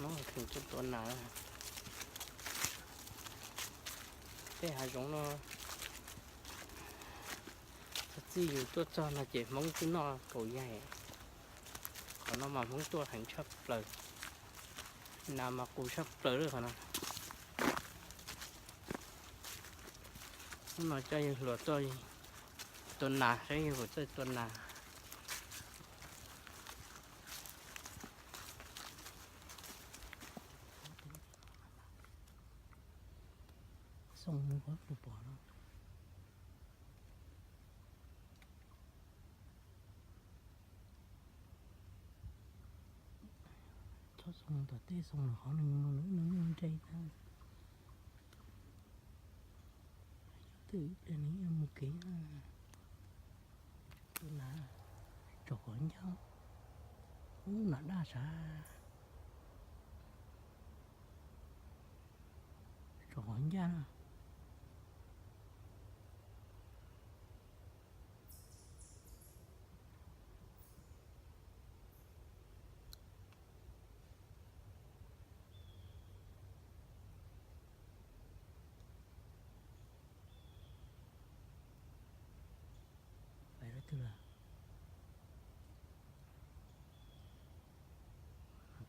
Kheev tuaj tua nas. Tej hav zoov no txog txij yus tuaj txog no ces Hmoob twb noj kaum yaig. Qhov no mas Hmoob tuaj heev tshaj plaws. Nas mas qus tshaj plaws lawm qhov no. Hnub no coj yawg hluas tuaj tua nas, saib yawg hluas tuaj tua nas. Xoo mus qhov kuv pom no. Txhob xoo tom tej, xoo los qhov no nws nws nws nreg tag. Twb ib pliag nws mus kev na. Tus nas tsom qhov ncaj. Ub, nas daj sav. Tsom qhov ncaj na. Pais rau twg lawm?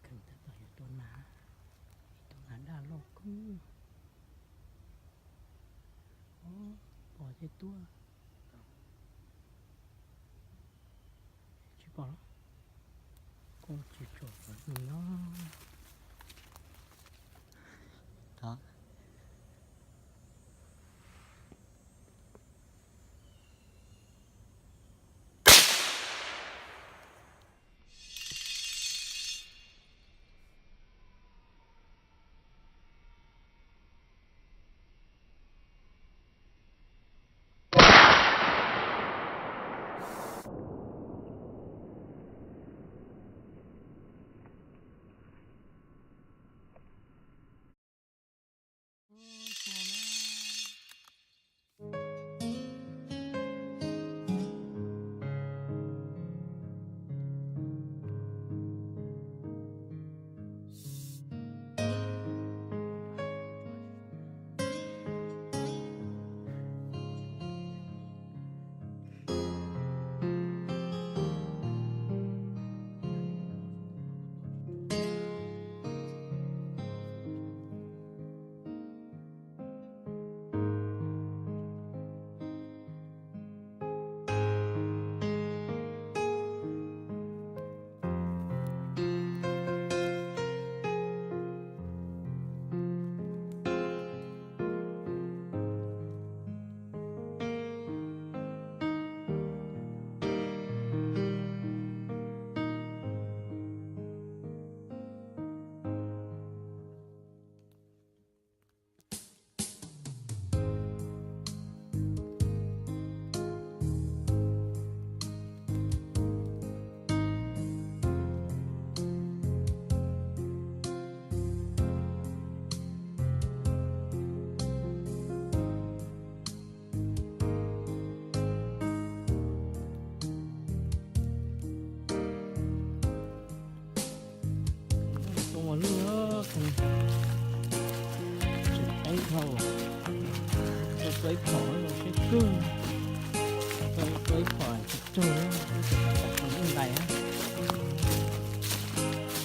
Kheev tab tom yuav tua nas, tua nas daj loj kub. Pom tej tuaj. Tsis pom los? Koj tsis tsom qhov no nyob. Tuaj mus lwj, tseem teeb dhau, tuaj ib phom los sib kawg, tuaj ib phom tsis raug, ib phom lwj ntais.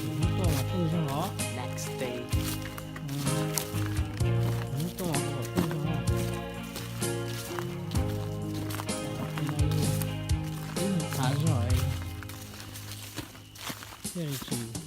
Hnub tuaj mas pheej zog os. Hnub tuaj mas pheej zog. Ib thav zog thiaj li tsis